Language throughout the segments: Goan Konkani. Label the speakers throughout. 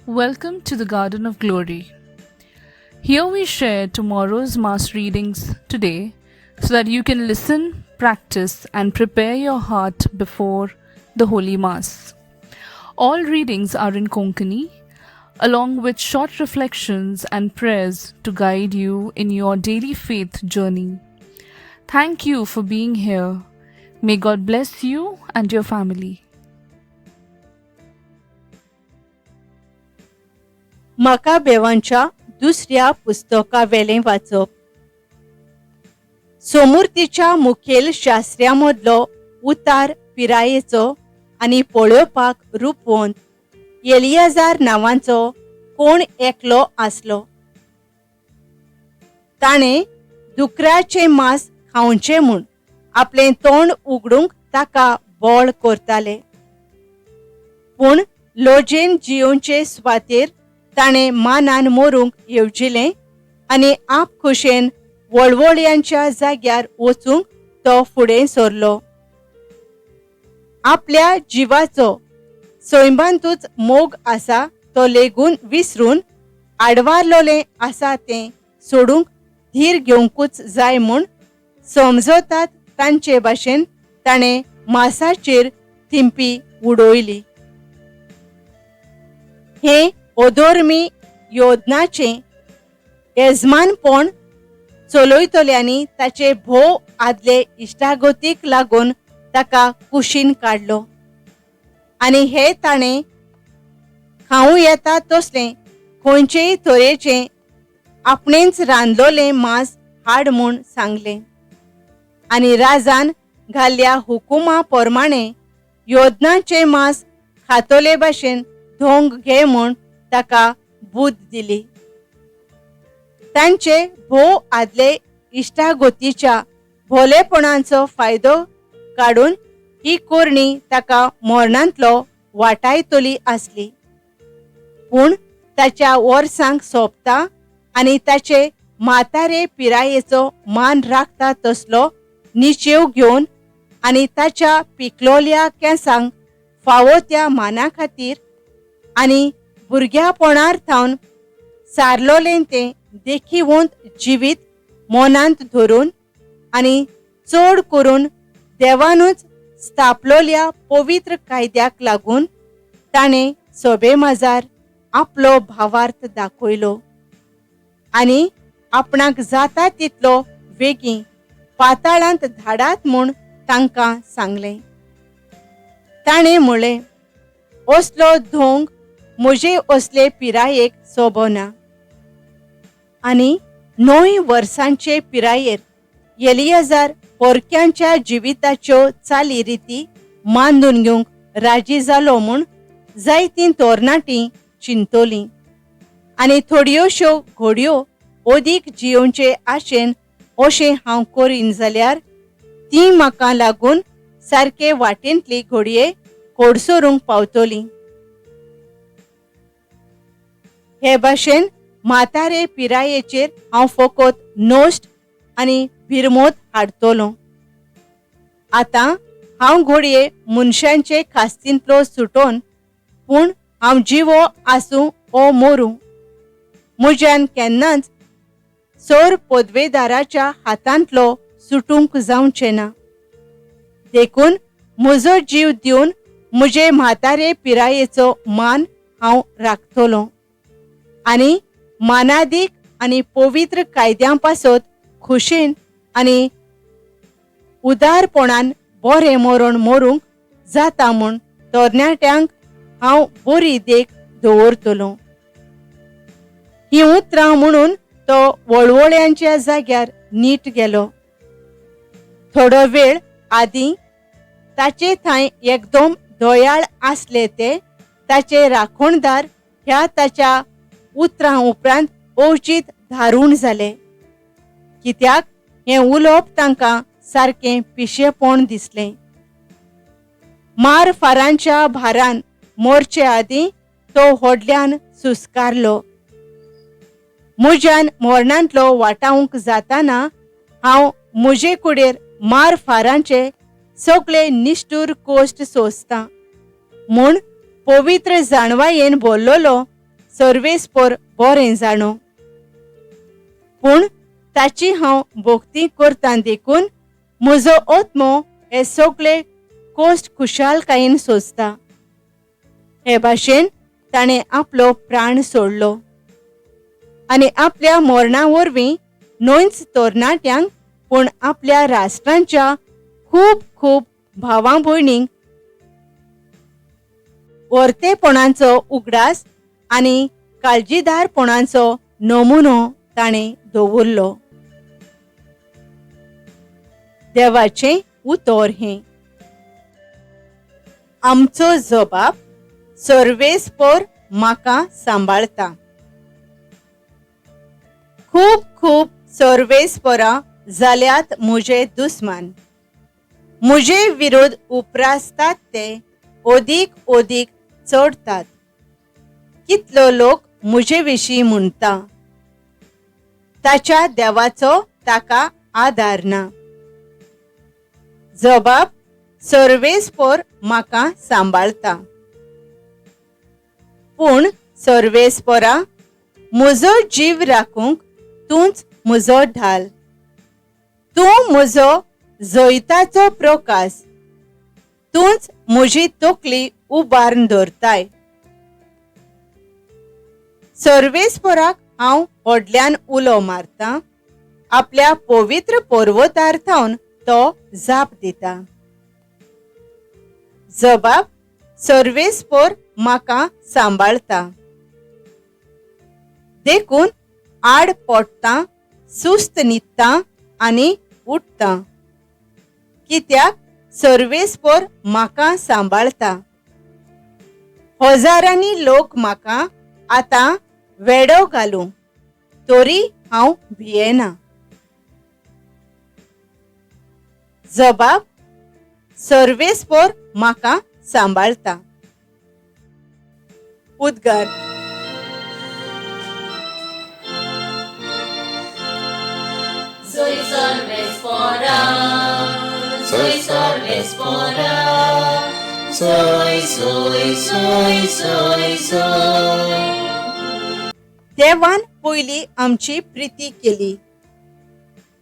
Speaker 1: Welcome to the Garden of Glory. Here we share tomorrow's Mass readings today so that you can listen, practice, and prepare your heart before the Holy Mass. All readings are in Konkani, along with short reflections and prayers to guide you in your daily faith journey. Thank you for being here. May God bless you and your family.
Speaker 2: मकाबेवांच्या दुसऱ्या पुस्तकावेलें वाचप. सोमुर्तीच्या मुखेल शास्त्र्या मदलो उतार पिरायेचो आनी पळोवपाक रुपवंत एलियाजार नांवाचो कोण एकलो आसलो. ताणें दुकराचें मांस खावचें म्हूण आपलें तोंड उगडूंक ताका बळ करताले, पूण लजेन जियोवचे सुवातेर ताणें मानान मरूंक येवजिलें आनी आपखुशेन वळवळयांच्या जाग्यार वचूंक तो फुडें सरलो. आपल्या जिवाचो सैमांतूच मोग आसा तो लेगून विसरून आडवारलोलें आसा तें सोडूंक धीर घेवंकूच जाय म्हूण समजतात तांचे भाशेन ताणें मासाचेर थिंपी उडयली. हें अधर्मी योदनाचें येजमानपण चलयतल्यांनी ताचे भोव आदले इश्टागतीक लागून ताका कुशीन काडलो आनी हे ताणें खावूं येता तसलें खंयचेय तरेचें आपणेंच रांदलोलें मांस हाड म्हूण सांगलें आनी राजान घाल्ल्या हुकुमा प्रमाणें योदनाचें मांस खातले भाशेन धोंग घे म्हूण ताका बूद दिली. तांचे भोव आदले इश्टागतीच्या भोलेपणाचो फायदो काडून ही करणी ताका मरणांतलो वाटायतली आसली, पूण ताच्या वर्सांक सोंपता आनी ताचे म्हातारे पिरायेचो मान राखता तसलो निचेव घेवन आनी ताच्या पिकलोल्या केंसांक फावो त्या माना खातीर आनी भुरग्यापणार थावन सारलोलें तें देखीवंत जिवीत मनांत धरून आनी चड करून देवानूच स्थापलोल्या पवित्र कायद्याक लागून ताणें सोबे माजार आपलो भावार्थ दाखयलो आनी आपणाक जाता तितलो वेगीं पाताळांत धाडात म्हूण तांकां सांगलें. ताणें म्हळें, असलो धोंग म्हजे असले पिरायेक सोबना. आनी 9 वर्सांचे पिरायेर एलियाजार परक्यांच्या जिविताच्यो चाली रिती मानून घेवंक राजी जालो म्हूण जायतीं तरणाटीं चिंतोलीं आनी थोड्योश्यो घोडयो अदीक जियोवचे आशेन अशें हांव करीन जाल्यार ती म्हाका लागून सारके वाटेंतली घोडये कोडसोरूंक पावतली. हे भाशेन म्हातारे पिरायेचेर हांव फकत नश्ट आनी भिरमोत हाडटलो. आतां हांव घोडये मनशांचे खास्तींतलो सुटोन, पूण हांव जिवो आसूं ओ मरूं म्हज्यान केन्नाच सर पदवेदाराच्या हातांतलो सुटूंक जावचें ना. देखून म्हजो जीव दिवन म्हजे म्हातारे पिरायेचो मान हांव राखतलो आनी मानादीक आनी पवित्र कायद्यां पासत खुशेन आनी उदारपणान बरें मरण मरूंक जाता म्हूण तरणाट्यांक हांव बरी देख दवरतलो. हीं उतरां म्हणून तो वळवळ्यांच्या जाग्यार नीट गेलो. थोडो वेळ आदीं ताचे थंय एकदम दयाळ आसले ते ताचे राखणदार ह्या ताच्या उतरां उपरांत अवचीत धारूण जाले, कित्याक हें उलोवप तांकां सारकें पिशेपण दिसलें. मार फारांच्या भारान मोरचे आदीं तो व्हडल्यान सुस्कारलो. म्हज्यान मरणांतलो वाटावंक जाताना हांव म्हजे कुडेर मार फारांचे सगळे निश्ठूर कोश्ट सोंसतां म्हूण पवित्र जाणवायेन बोल्लोलो सर्वेस्पोर बरें जाणो. पूण ताची हांव भोक्ती करतां देखून म्हजो आत्मो हे सगळे कोश्ट खुशालकायेन सोंसता. हे भाशेन ताणें आपलो प्राण सोडलो आनी आपल्या मरणा वरवीं न्हयच तरणाट्यांक पूण आपल्या राष्ट्रांच्या खूब खूब भावां भयणींक वर्तेपणाचो उगडास आनी काळजीदारपणाचो नमुनो ताणें दवरलो. देवाचें उतर हें. आमचो जबाब सर्वेस्पोर म्हाका सांबाळता. खूब खूब सर्वेस्पोरां जाल्यात म्हजे दुस्मान, म्हजे विरोध उप्रासतात ते अदीक अदीक चडतात. कितलो लोक म्हजे विशीं म्हणटा, ताच्या देवाचो ताका आदार ना. जबाब सर्वेस्पोर म्हाका सांबाळता. पूण सर्वेस्पोरा म्हजो जीव राखूंक तूंच म्हजो ढाल, तूं म्हजो जैताचो प्रकाश, तूंच म्हजी तकली उबारून दवरताय. सर्वेस्पोराक हांव व्हडल्यान उलो मारतां, आपल्या पवित्र पर्वतार थावन तो जाप दिता. जबाब सर्वेस्पोर म्हाका सांबाळता. देखून आड पडटां, सुस्त न्हिदतां आनी उठ्ठां, कित्याक सर्वेस्पोर म्हाका सांबाळता. हजारांनी लोक म्हाका आतां वेडो घालूं तरी हांव भियेना. जबाब सर्वेस्पोर म्हाका सांबाळता. उद्गार.
Speaker 3: Soy Sarvespora, soy Sarvespora, soy, soy, soy, soy, soy.
Speaker 2: देवान पयलीं आमची प्रिती केली,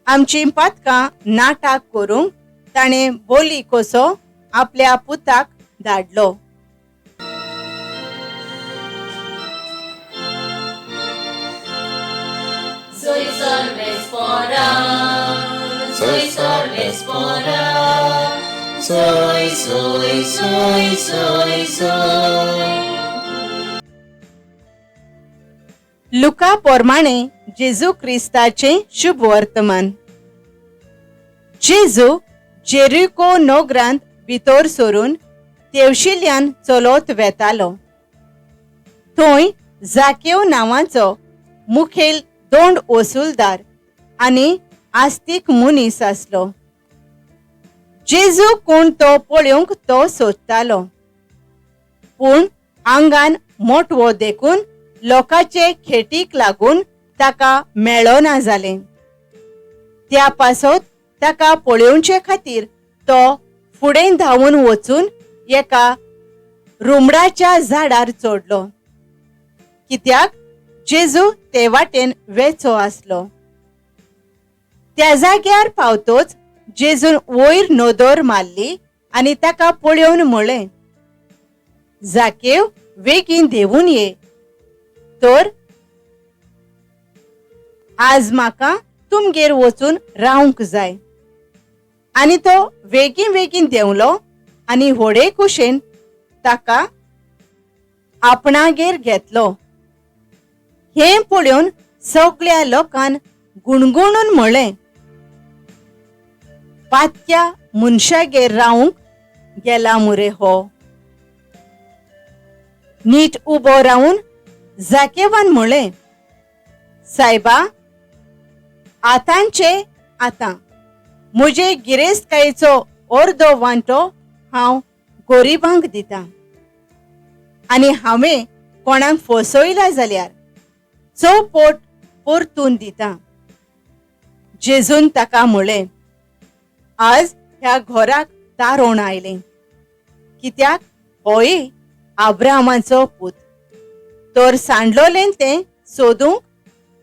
Speaker 2: आमची पातकां नाटाक करूंक ताणें बोली कसो आपल्या पुताक धाडलो.
Speaker 3: Soy Sarvespora, soy Sarvespora, soy, soy, soy, soy, soy.
Speaker 2: लुका प्रमाणे जेजू क्रिस्ताचें शुभ वर्तमान. जेजू जेरिको नगरांत भितर सरून तेवशिल्यान चलत वेतालो. थंय जाकेव नांवाचो मुखेल दोंड वसुलदार आनी आस्तीक मनीस आसलो. जेजू कोण तो पळोवंक तो सोदतालो, पूण आंगान मोटवो देखून लोकांचे खेटीक लागून ताका मेळना जालें. त्या पासत ताका पळोवचे खातीर तो फुडें धांवून वचून एका रुमडाच्या झाडार चडलो, कित्याक जेजू ते वाटेन वेचो आसलो. त्या जाग्यार पावतोच जेजून वयर नदर मारली आनी ताका पळोवन म्हळें, जाकेव बेगीन देंवून ये, तर आज म्हाका तुमगेर वचून रावंक जाय. आनी तो बेगीन बेगीन देंवलो आनी व्हडे कुशेन ताका आपणागेर घेतलो. हें पळोवन सगळ्या लोकान गुणगुणून म्हळें, पातक्या मनशागेर रावंक गेला मुरे हो. नीट उबो रावून जाकेवान म्हळें, सायबा, आतांचे आतां म्हजे गिरेस्तकायेचो अर्दो वांटो हांव गरिबांक दितां आनी हांवें कोणाक फसयला जाल्यार चौपट परतून दितां. जेजून ताका म्हळें, आज ह्या घराक तारोण आयलें, कित्याक होय आब्रामाचो पूत. तर सांडलोलें तें सोदूंक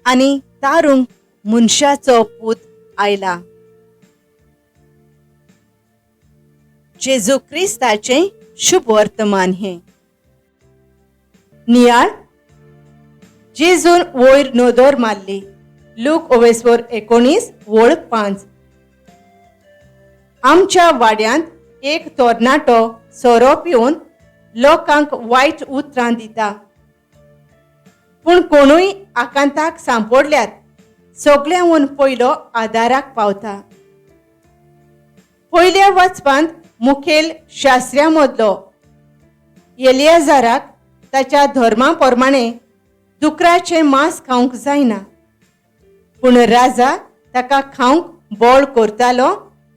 Speaker 2: आनी तारूंक मनशाचो पूत आयला. जेजू क्रिस्ताचें शुभ वर्तमान हें. नियाळ. जेजून वयर नदर मारली. लूक ओवेसवर 19:5. आमच्या वाड्यांत एक तरणाटो सोरो पिवन लोकांक वायट उतरां दिता, पूण कोणूय आकांताक सांपडल्यार सगळ्यांहून पयलो आदाराक पावता. पयल्या वाचपांत मुखेल शास्त्र्या मदलो एलियाजाराक ताच्या धर्मा प्रमाणे दुकराचें मांस खावंक जायना, पूण राजा ताका खावंक बळ करतालो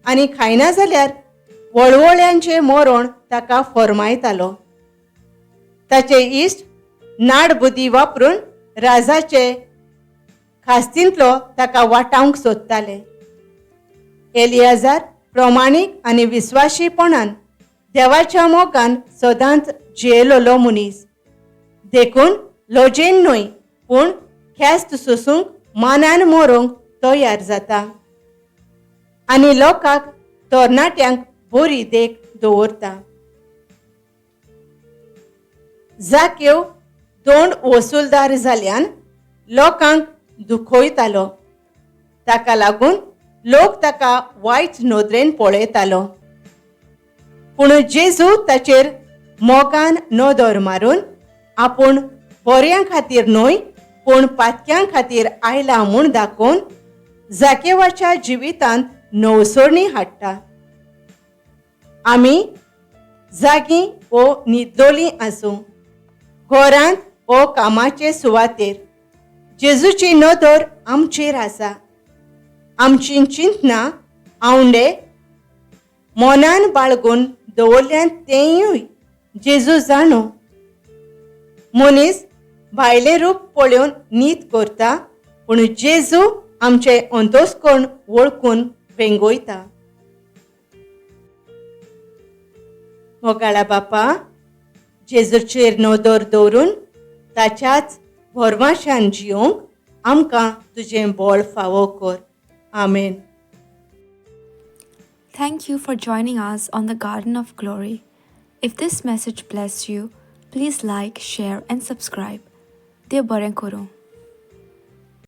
Speaker 2: आनी खायना जाल्यार वळवळ्यांचें मरण ताका फर्मायतालो. ताचे इश्ट नाडबुद्दी वापरून राजाचे खास्तींतलो ताका वाटावंक सोदताले. एलियाजार प्रमाणीक आनी विस्वाशीपणान देवाच्या मोगान सदांच जियेलोलो मनीस, देखून लजेन न्हय पूण ख्यास्त सोसूंक मानान मरोंक तयार जाता आनी लोकांक तरणाट्यांक बरी देख दवरता. जाक्यो दोंड वसुलदार जाल्यान लोकांक दुखयतालो, ताका लागून लोक ताका वायट नदरेन पळयतालो. पूण जेजू ताचेर मोगान नदर मारून आपूण बऱ्यां खातीर न्हय पूण पातक्यां खातीर आयला म्हूण दाखोवन जाकेवाच्या जिवितांत नवसरणी हाडटा. आमी जागी वो न्हिदलोलीं आसूं, घरांत वो कामाचे सुवातेर, जेजूची नदर आमचेर आसा. आमची चिंतनां आवंडे मनान बाळगून दवरल्यान तेंयूय जेजू जाणो. मनीस भायलें रूप पळोवन नीत करता, पूण जेजू आमचें अंतस्कर्ण वळखून वेंगयता. मोगाळा बापा, जेजूचेर नदर दवरून ताच्याच भरवाशान जियोंक आमकां तुजें बळ फावो कर. आमेन.
Speaker 4: Thank you for joining us on the Garden of Glory. If this message blessed you, please like, share, and subscribe. देव बरें करूं.